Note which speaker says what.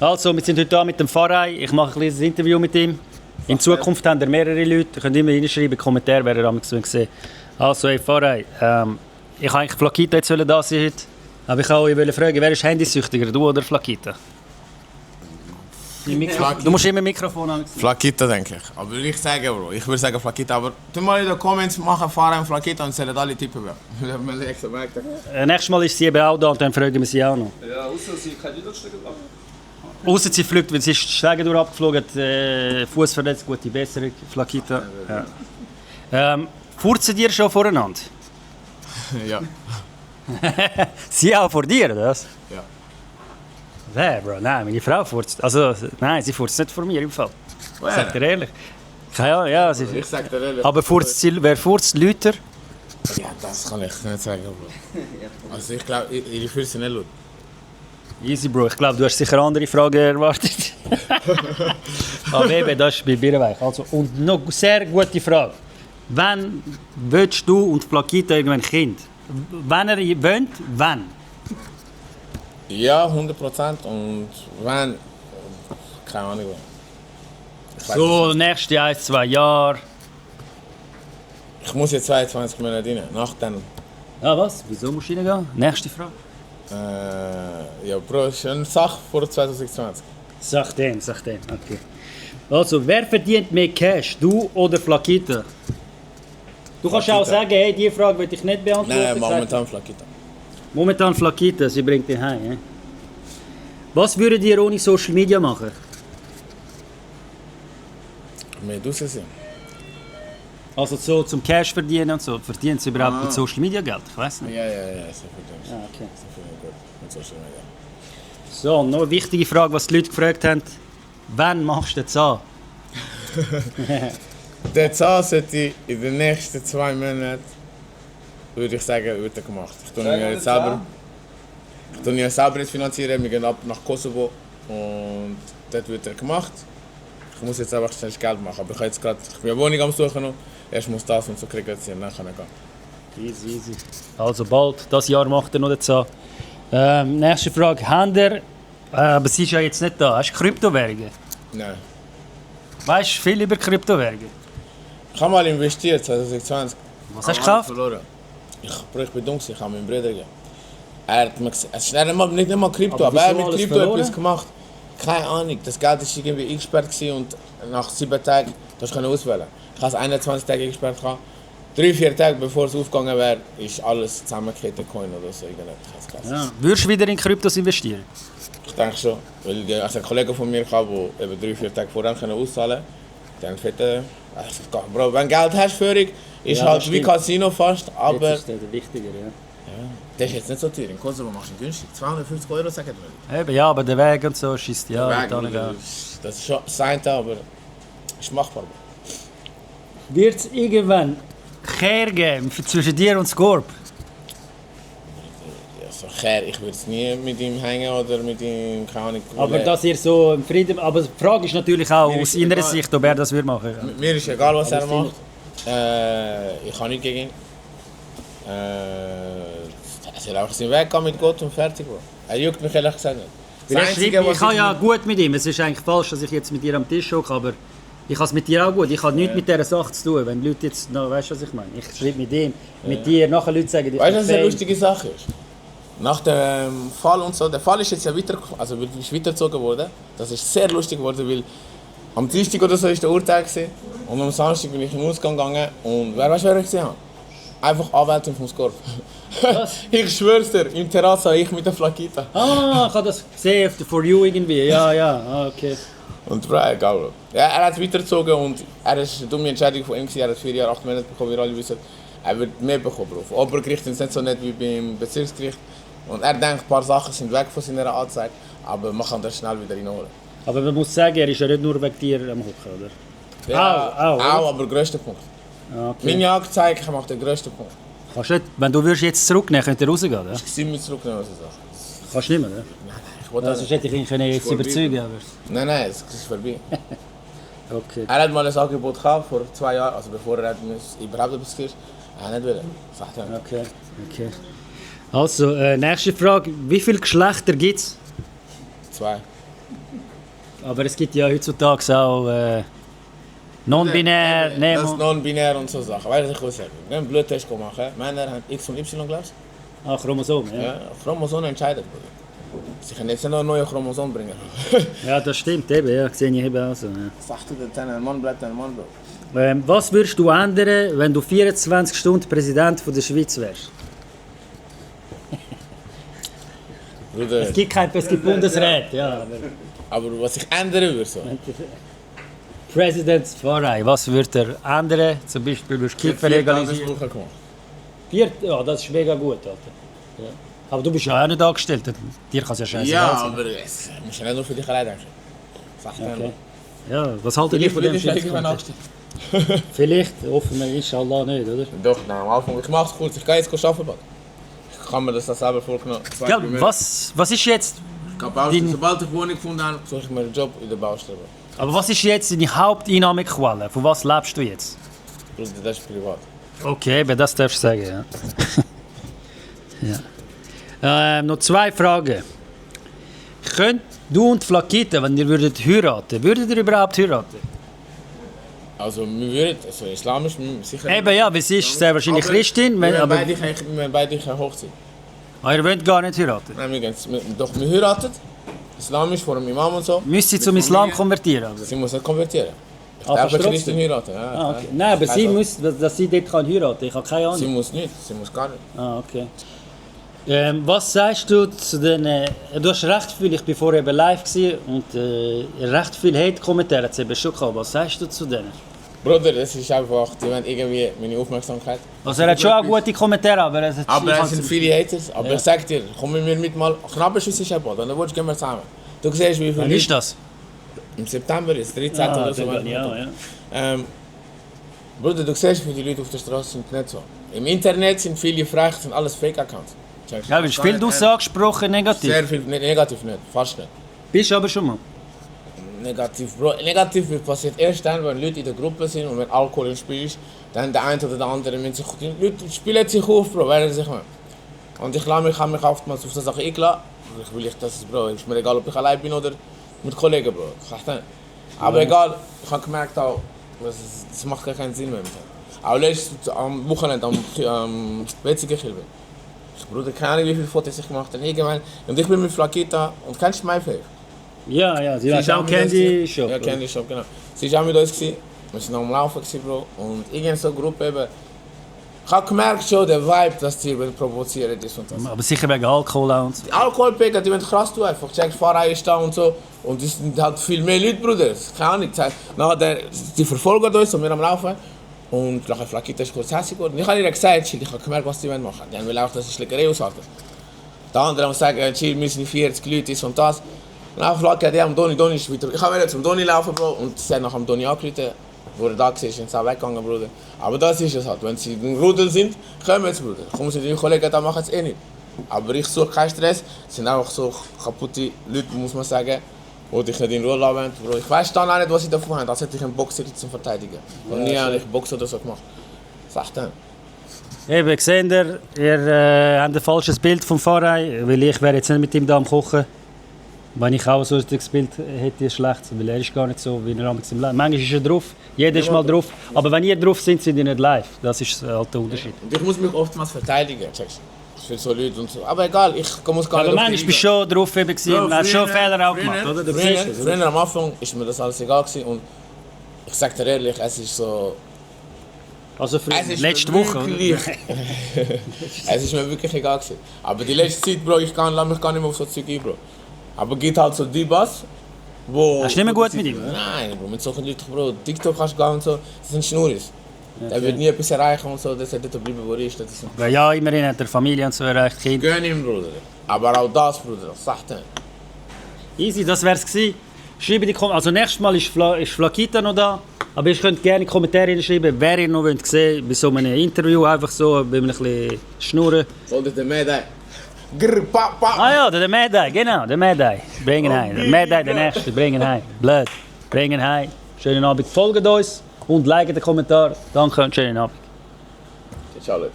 Speaker 1: Also, wir sind heute hier mit dem Pfarrei. Ich mache ein kleines Interview mit ihm. In Zukunft haben wir mehrere Leute. Ihr könnt immer reinschreiben, Kommentare, wer ihr damals gesehen. Also, hey Pfarrei, ich wollte eigentlich Flakita jetzt da sein heute. Aber ich wollte euch fragen, wer ist handysüchtiger, du oder Flakita? Du musst immer ein Mikrofon an.
Speaker 2: Flakita, denke ich. Aber ich sage, Bro, ich würde sagen Flakita, aber tu mal in den Comments machen, Pfarrei und Flakita und sollen alle tippen.
Speaker 1: Nächstes Mal ist sie eben auch da und dann fragen wir sie auch noch.
Speaker 3: Ja, außer sie kann nicht durchsteigen.
Speaker 1: Außer sie fliegt, weil sie ist die Stege durch abgeflogen, Fuß verletzt, gute Besserung, Flakita. Ja. Furzen dir schon voreinander?
Speaker 2: Ja.
Speaker 1: Sie auch vor dir, oder was?
Speaker 2: Ja.
Speaker 1: Wer, Bro? Nein, meine Frau furzt. Also, nein, sie furzt nicht vor mir im Fall. Ich sag dir ehrlich. Ja, sie...
Speaker 2: Ich sag dir ehrlich.
Speaker 1: Aber wer furzt lauter?
Speaker 2: Ja, das kann ich nicht sagen, Bro. Also ich glaube, ihre Füße sind nicht laut.
Speaker 1: Easy, Bro. Ich glaube, du hast sicher andere Fragen erwartet. Aber eben, das ist bei Birrenweich. Also, und noch eine sehr gute Frage. Wann willst du und Flakita irgendwann ein Kind? Wenn ihr wollt, wann?
Speaker 2: Ja, 100%. Und wenn... Keine Ahnung.
Speaker 1: So, nächste 1-2 Jahre.
Speaker 2: Ich muss jetzt 22 Monate rein. Nach dann...
Speaker 1: Ja, was? Wieso musst du reingehen? Nächste Frage.
Speaker 2: Ja, Bro, ist eine Sache vor 2020.
Speaker 1: Sag den, okay. Also, wer verdient mehr Cash, du oder Flakita? Du kannst auch sagen, hey, diese Frage will ich nicht beantworten.
Speaker 2: Nein, momentan Flakita.
Speaker 1: Momentan Flakita, sie bringt dich heim. Ja? Was würdet ihr ohne Social Media machen?
Speaker 2: Mehr draussen sind.
Speaker 1: Also so zum Cash verdienen und so. Verdienen sie überhaupt mit Social Media Geld? Ich weiß nicht.
Speaker 2: Ja, so viel Dings.
Speaker 1: Ah, okay.
Speaker 2: So viel gut mit Social Media.
Speaker 1: So, noch eine wichtige Frage, was die Leute gefragt haben. Wann machst du den Zahn?
Speaker 2: Der Zahn sollte in den nächsten 2 Monaten, würde ich sagen, wird er gemacht. Ich tue ihn selber nicht finanzieren, wir gehen ab nach Kosovo und dort wird er gemacht. Ich muss jetzt einfach schnell Geld machen, aber ich bin eine Wohnung am Suchen noch. Erst muss das und so kriegen, dann kann er gehen.
Speaker 1: Easy. Also bald, das Jahr macht er noch den Zahn. Nächste Frage, habt ihr, aber sie ist ja jetzt nicht da, hast du Kryptowährungen?
Speaker 2: Nein.
Speaker 1: Weißt du viel über Kryptowährungen?
Speaker 2: Ich habe mal investiert, 2020.
Speaker 1: Was hast du gekauft?
Speaker 2: Verloren. Ich bin dumm, ich habe meinen Bruder gegeben. Er hat mir gesagt, es ist nicht mal Krypto, aber er hat mit Krypto etwas gemacht. Keine Ahnung, das Geld war irgendwie eingesperrt und nach 7 Tagen kannst du auswählen. Ich hatte es 21 Tage eingesperrt. 3-4 Tage bevor es aufgegangen wäre, ist alles zusammengekehrt, Coin oder so.
Speaker 1: Ja. Würdest du wieder in Kryptos investieren?
Speaker 2: Ich denke schon, weil ein Kollege von mir kam, der eben 3-4 Tage vorher auszahlen konnte. Dann fette, Bro, wenn du Geld hast, Führung, ist ja, halt wie Casino fast, aber...
Speaker 1: Das ist der wichtiger, ja.
Speaker 2: Das ist jetzt nicht so teuer. In Kosovo machst du günstig. 250 €, sagen wir.
Speaker 1: Eben, ja, aber der Weg und so schießt ja.
Speaker 2: Das ist schon sein, aber ist machbar.
Speaker 1: Wird es irgendwann Kehr geben zwischen dir und Scorp?
Speaker 2: Ja, so Kehr, ich würde es nie mit ihm hängen oder mit ihm, keine Ahnung.
Speaker 1: Aber dass ihr so im Frieden... Aber die Frage ist natürlich auch aus innerer Sicht, ob er das würde machen. Ja.
Speaker 2: Mir ist egal, was er macht. Ich kann nicht gegen ihn. Er soll einfach seinen Weg gehen mit Gott und fertig. Er juckt mich ehrlich gesagt nicht.
Speaker 1: Ich habe ja gut mit ihm. Es ist eigentlich falsch, dass ich jetzt mit dir am Tisch hocke, aber ich habe es mit dir auch gut. Ich habe nichts mit dieser Sache zu tun. Wenn die Leute jetzt noch, weißt du, was ich meine? Ich schreibe mit ihm, mit dir, nachher Leute sagen, ich
Speaker 2: weißt du, was eine lustige Sache ist? Nach dem Fall und so, der Fall ist jetzt ja weitergezogen worden. Das ist sehr lustig geworden, weil am Dienstag oder so war der Urteil gewesen, und am Samstag bin ich im Ausgang gegangen und wer ich gesehen habe? Einfach Anwältin vom Scorp. Ich schwör's dir, im Terrasse ich mit der Flakita.
Speaker 1: Ah, ich habe das gesehen auf der For You irgendwie. Ja, okay.
Speaker 2: Und Bro, egal. Ja, er hat weitergezogen und er ist eine dumme Entscheidung von ihm. Er hat 4 Jahre, 8 Monate bekommen, wie alle wissen. Er wird mehr bekommen, Bro. Auf Obergericht ist es nicht so nett wie beim Bezirksgericht. Und er denkt, ein paar Sachen sind weg von seiner Anzeige, aber man kann das schnell wieder reinholen.
Speaker 1: Aber man muss sagen, er ist ja nicht nur wegen dir am Hocken, oder?
Speaker 2: Ja, auch, aber grösster Punkt.
Speaker 1: Okay.
Speaker 2: Meine Anzeige macht den grössten Punkt.
Speaker 1: Kannst du nicht, wenn du jetzt zurücknehmen, könnt ihr rausgehen, oder?
Speaker 2: Ich kann nicht zurücknehmen, was ich sage.
Speaker 1: Kannst du nicht mehr, oder?
Speaker 2: Nein, ich wollte
Speaker 1: das. Sonst hätte ich ihn jetzt überzeugen können.
Speaker 2: Nein, es ist vorbei.
Speaker 1: Okay.
Speaker 2: Er hat mal ein Angebot gehabt, vor 2 Jahren, also bevor er überhaupt etwas kriegt. Er hat nicht wollen. Sagt er nicht.
Speaker 1: Okay. Also, nächste Frage. Wie viele Geschlechter gibt es?
Speaker 2: 2.
Speaker 1: Aber es gibt ja heutzutage auch non-binär,
Speaker 2: Das
Speaker 1: Nemo.
Speaker 2: ist non-binär und so Sachen. Weißt du, was ich will sagen? Wenn ein Bluttest machen, Männer haben X und Y, glaubst du?
Speaker 1: Ah, Chromosom, ja.
Speaker 2: Ja, Chromosomen entscheiden, Bruder. Sie können jetzt noch ein neues Chromosom bringen.
Speaker 1: Ja, das stimmt eben, ja, sehe ich eben auch so. Ja.
Speaker 2: Sagt du, ein Mann bleibt ein Mann, Bro.
Speaker 1: Was würdest du ändern, wenn du 24 Stunden Präsident von der Schweiz wärst?
Speaker 2: Bruder,
Speaker 1: Es gibt Bundesrat, ja.
Speaker 2: aber was ich ändern würde, so.
Speaker 1: President Farai, was würde er ändern? Zum Beispiel würdest du Kiffen legalisieren?
Speaker 2: Woche gemacht.
Speaker 1: Ja, das ist mega gut, Alter. Ja. Aber du bist ja auch nicht angestellt, dir kann es ja scheißegal
Speaker 2: Ja,
Speaker 1: sein.
Speaker 2: aber es muss ja nicht nur für dich allein denken. Sag mir.
Speaker 1: Okay. Ja, was haltet ihr von dem
Speaker 2: Vielleicht
Speaker 1: Scheiß? Vielleicht, hoffen wir inshallah nicht, oder?
Speaker 2: Doch, nein, am Anfang. Ich mach's kurz, ich gehe jetzt arbeiten. Bad. Ich kann mir das selber vorgenommen.
Speaker 1: Ja, was ist jetzt,
Speaker 2: Sobald ich Wohnung gefunden habe, suche ich mir einen Job in der Baustelle.
Speaker 1: aber was ist jetzt deine Haupteinnahmequelle? Von was lebst du jetzt?
Speaker 2: Bruder, das ist privat.
Speaker 1: Okay, aber das darfst du sagen, ja. ja. Noch 2 Fragen. Könnt du und Flakita, wenn ihr heiraten würdet ihr überhaupt heiraten?
Speaker 2: Also, wir würden, also islamisch, sicher.
Speaker 1: Eben ja, weil sie ist sehr wahrscheinlich
Speaker 2: Aber
Speaker 1: Christin,
Speaker 2: Wir
Speaker 1: aber
Speaker 2: haben beide keine Hochzeit.
Speaker 1: ihr wollt gar nicht heiraten.
Speaker 2: Nein, wir heiraten. Islamisch vor dem Imam und so.
Speaker 1: Müsst sie zum Islam konvertieren? Aber.
Speaker 2: Sie muss nicht konvertieren. Ich
Speaker 1: Ah,
Speaker 2: darf
Speaker 1: kannst du
Speaker 2: Christen heiraten. Ja,
Speaker 1: Ah,
Speaker 2: klar.
Speaker 1: okay. Nein, aber sie
Speaker 2: Also,
Speaker 1: muss, dass sie dort kann heiraten. Ich habe keine
Speaker 2: Sie
Speaker 1: Ahnung.
Speaker 2: muss nicht, sie muss gar nicht.
Speaker 1: Ah, okay. Was sagst du zu den... du hast recht viel, ich war vorher eben live gewesen, und recht viele Hate-Kommentare hat es eben schon gehabt. Was sagst du zu denen?
Speaker 2: Bruder, das ist einfach, die wollen irgendwie meine Aufmerksamkeit.
Speaker 1: Also er hat schon auch gute Kommentare, aber es hat
Speaker 2: Aber
Speaker 1: ich
Speaker 2: es
Speaker 1: hab's-
Speaker 2: sind viele Haters. Aber
Speaker 1: Ja.
Speaker 2: ich sag dir, komm mit mir mit mal. Knabberschuss ist ein Bad, und dann gehen wir zusammen. Du siehst, wie
Speaker 1: Wann
Speaker 2: viel
Speaker 1: ist das?
Speaker 2: im September ist, 13. oder so.
Speaker 1: dann, ja.
Speaker 2: Bruder, du siehst, wie die Leute auf der Straße sind nicht so. Im Internet sind viele frech, sind alles Fake-Accounts. Checkst
Speaker 1: Ja, wirst viel draus angesprochen, negativ.
Speaker 2: Sehr viel, negativ nicht, fast nicht.
Speaker 1: Bist du aber schon mal.
Speaker 2: Negativ, Bro. Negativ wird passiert erst dann, wenn Leute in der Gruppe sind und wenn Alkohol im Spiel ist, dann der eine oder der andere mit sich, die Leute spielen sich auf, Bro, werden sich mal. Und ich habe mich oftmals auf so Sachen eingeladen. Ich will das, Bro, ist mir egal, ob ich allein bin oder mit Kollegen, Bro. Aber egal, ich habe gemerkt auch, das macht gar keinen Sinn mehr. Auch letztes am Wochenende am Wetzigekilbe. Bruder, keine Ahnung, wie viele Fotos ich gemacht habe. Irgendwann. Und ich bin mit Flakita und kennst du MyFave?
Speaker 1: Ja, sie hat
Speaker 2: war
Speaker 1: auch
Speaker 2: mit uns
Speaker 1: Candy Shop.
Speaker 2: Ja, Candy Shop, genau. Sie war auch mit uns. Wir waren am Laufen, Bro. Und irgendeine so Gruppe eben. Ich habe gemerkt schon, der Vibe, dass die provozieren ist und das.
Speaker 1: Aber sicher wegen Alkohol auch und so.
Speaker 2: Die Alkoholpegel, die wollen krass tun einfach. Check, die Fahrreihe ist da und so. Und es sind halt viel mehr Leute, Bruder. Keine Ahnung. Nachher, die verfolgen uns und wir am Laufen. Und nachher Flakita ist kurz hässlich geworden. Ich habe ihr gesagt, Chill, ich habe gemerkt, was die machen wollen. Die wollen auch, dass ich Schlägerei aushalte. Der andere muss sagen, Chill, wir sind 40 Leute, das und das. Und dann Flakita, die am Doni ist weiter. Ich wollte zum Doni laufen, Bro. Und sie hat nach dem Doni angerufen. Wo er da war, sind sie auch weggegangen, Bruder. Aber das ist es halt. Wenn sie im Rudel sind, kommen sie, Bruder. Kommen sie die Kollegen, da machen sie eh nicht. Aber ich suche keinen Stress. Es sind einfach so kaputte Leute, muss man sagen, die dich nicht in Ruhe lassen wollen. Bro, ich weiss dann auch nicht, was sie davon haben. Das hätte ich einen Boxer zum Verteidigen. Und nie habe ich Boxer oder so gemacht. Sag dann.
Speaker 1: Eben, seht ihr habt ein falsches Bild vom Farai, weil ich wäre jetzt nicht mit ihm da am Kochen. Wenn ich auch so ein Bild hätte, ist schlecht, weil er ist gar nicht so, wie er am im Live. Manchmal ist er drauf, jeder ist mal drauf, aber wenn ihr drauf sind, sind ihr nicht live. Das ist halt der Unterschied.
Speaker 2: Und ich muss mich oftmals verteidigen, checkst du? Für so Leute und so. Aber egal, ich muss gar
Speaker 1: Aber
Speaker 2: nicht
Speaker 1: manchmal bist du schon drauf eben gewesen, und hast schon Fehler auch gemacht, oder? Du siehst es, oder?
Speaker 2: Früher am Anfang ist mir das alles egal gewesen und ich sag dir ehrlich, es ist so...
Speaker 1: Also für
Speaker 2: Es ist
Speaker 1: letzte
Speaker 2: mir
Speaker 1: Woche, oder?
Speaker 2: wirklich- Es ist mir wirklich egal gewesen. Aber die letzte Zeit, Bro, lass mich gar nicht mehr auf so Zeug ein, Bro. Aber geht halt so die Bass, wo...
Speaker 1: Hast du nicht mehr gut mit ihm, oder?
Speaker 2: Nein, Bro, mit solchen Leuten, Bro, TikTok kannst du gehen und so, das sind Schnurris. Der wird nie etwas erreichen und so, das hat dort bleiben, wo er ist. Das ist
Speaker 1: Weil ja, immerhin hat er Familie und so erreicht, Kind.
Speaker 2: Gönn ihm, Bruder. Aber auch das, Bruder, sag dir.
Speaker 1: Easy, das wär's gewesen. Schreibt in die Kommentare, also nächstes Mal ist Flakita noch da, aber ihr könnt gerne in die Kommentare hinschreiben, wer ihr noch sehen wollt, bei so einem Interview, einfach so, bei einem bisschen schnurren.
Speaker 2: Voll der Medai. Grr, pa, pa.
Speaker 1: Ah ja, der Medai, genau, der Medai. Bring ihn heim. Der Medai, der Nächste, bring ihn heim. Blöd. Bring ihn heim. Schönen Abend. Folgt uns und liket den Kommentar. Danke und schönen Abend.
Speaker 2: Ciao, Leute.